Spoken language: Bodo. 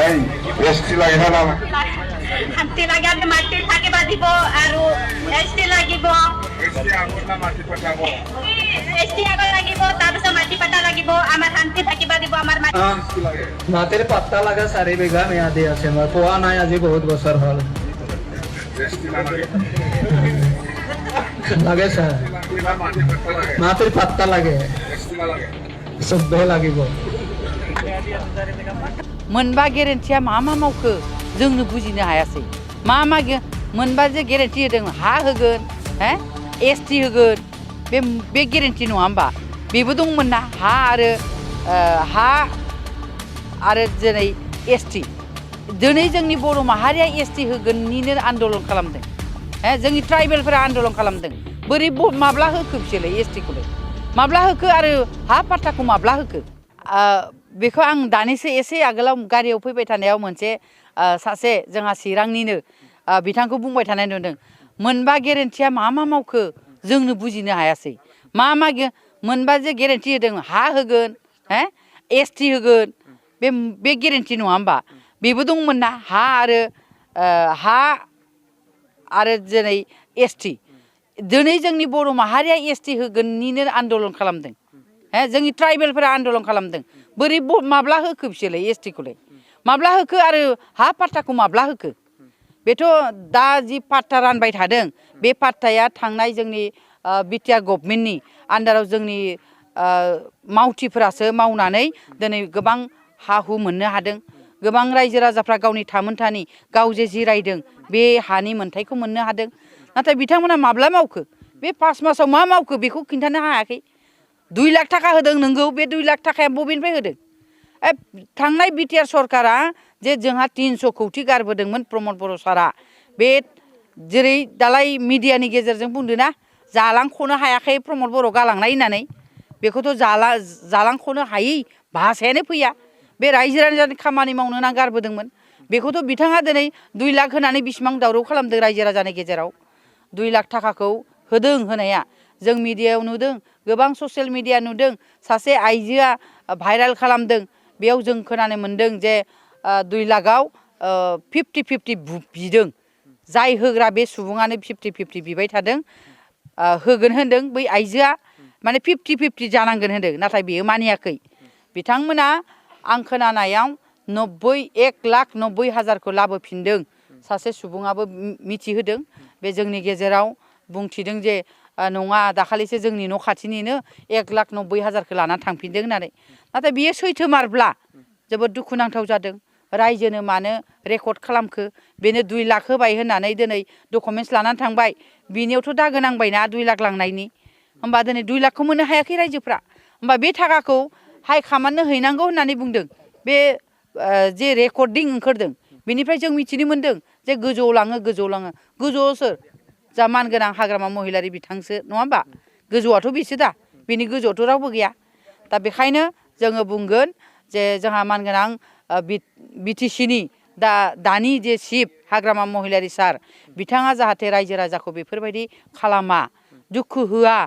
এই এসটি লাগে না শান্তি লাগে আমি মাটি থাকিব দিব আৰু এসটি লাগিব এসটি আগত লাগিব তাৰপিছত মাটি পাতা লাগিব আমাৰ শান্তি থাকিব দিব আমাৰ মাটিৰ পাত্তা লাগা 4 বিঘা ম্যাদি আছে মই পোৱা নাই আজি বহুত বছৰ হ'ল লাগে স্যার মাটির পাত্তা লাগে সবে লাগিব मोनबा गेरेन्टिया मा मावखो जोंनो बुजिनो हायासै मा मोनबा जे गेरेन्टि होदों हा होगोन एसटि होगोन बे गेरेन्टि नङा होमबा बेबो दंमोन ना हा आरो दिनै एसटि दिनै जोंनि बर' माहारिया एसटि होगोननिनो आन्दलन खालामदों जोंनि ट्राइबेलफोरा आन्दलन खालामदों बोरै माब्ला होखो बिसोरलाय एसटिखौलाय माब्ला होखो आरो हा पाट्टाखौ माब्ला होखो बेखौ आं दानिसो एसे आगोलाव गारियाव फैबाय थानायाव मोनसे सासे जोंहा चिरांनिनो बिथांखौ बुंबाय थानाय नुदों मोनबा गेरेन्टिया मा मावखो जोंनो बुजिनो हायासै मा मोनबा जे गेरेन्टि होदों हा होगोन एसटि होगोन बे गेरेन्टि नङा होमबा बेबो दंमोन ना हा आरो दिनै एसटि दिनै जोंनि बर' माहारिया एसटि होगोननिनो आन्दलन खालामदों जोंनि ट्राइबेलफोरा आन्दलन खालामदों बोरै माब्ला होखो बिसोरलाय एसटिखौलाय माब्ला होखो आरो हा पाट्टाखौ माब्ला होखो बेथ' दा जि पाट्टा रानबाय थादों बे पाट्टाया थांनाय जोंनि बिटिआर गभर्नमेन्टनि आन्दाराव जोंनि मावथिफोरासो मावनानै दिनै गोबां हा हु मोननो हादों गोबां रायजो राजाफ्रा गावनि थामोनथानि गाव जे जिरायदों बे हानि मोन्थायखौ मोननो हादों नाथाय बिथांमोना माब्ला मावखो बे 5 मासाव मा मावखो बेखौ खिन्थानो हायाखै 2 लाख थाखा होदों नोंगौ बे 2 लाख थाखाया बबेनिफ्राय होदों थांनाय बिटिआर सरकारा जे जोंहा 300 कौटि गारबोदोंमोन प्रमद बर' सारा बे जेरै दालाय मिडियानि गेजेरजों बुंदों ना जालांख'नो हायाखै प्रमद बर' गालांनाय होननानै बेखौथ' जालांख'नो हायै भाषायानो फैया बे रायजो राजानि खामानि मावनो ना गारबोदोंमोन बेखौथ' बिथाङा दिनै 2 लाख होनानै बेसेबां दावराव खालामदों रायजो राजानि गेजेराव 2 लाख थाखाखौ होदों होनाया जों मिडियायाव नुदों गोबां ससियेल मिडिया नुदों सासे आइजोआ भाइराल खालामदों बेयाव जों खोनानो मोन्दों जे 2 लाखआव 50-50 बिदों जाय होग्रा बे सुबुङानो 50-50 बिबाय थादों होगोन होनदों बै आइजोआ माने 50-50 जानांगोन होनदों नाथाय बेयो मानियाखै बिथांमोना आं खोनानायाव 1,90,000 लाबोफिनदों सासे सुबुङाबो मिथिहोदों बे जोंनि गेजेराव बुंथिदों जे नङा दाखालिसो जोंनि न' खाथिनिनो 1,90,000 लानानै थांफिनदों होननानै नाथाय बियो सैथोमारब्ला जोबोद दुखुनांथाव जादों रायजोनो मानो रेकर्ड खालामखो बेनो 2 लाख होबाय होननानै दिनै डकुमेन्टस लानानै थांबाय बिनियावथ' दागो नांबायना 2 लाख लांनायनि होमबा दिनै 2 लाखखौ मोननो हायाखै रायजोफ्रा होमबा बे थाखाखौ हाइकामान्डनो हैनांगौ होननानै बुंदों बे जे रेकर्डिं ओंखारदों बेनिफ्राय जों मिथिनो मोन्दों जे गोजौआव लाङो गोजौआव सोर जा मानगोनां हाग्रामा महिलारि बिथांसो नङा होमबा गोजौआथ' बेसो दा बेनि गोजौआवथ' रावबो गैया दा बेखायनो जोङो बुंगोन जे जोंहा मानगोनां बिटिसिनि दानि जे चिफ हाग्रामा महिलारि सार बिथाङा जाहाथे रायजो राजाखौ बेफोरबायदि खालामा दुखु होआ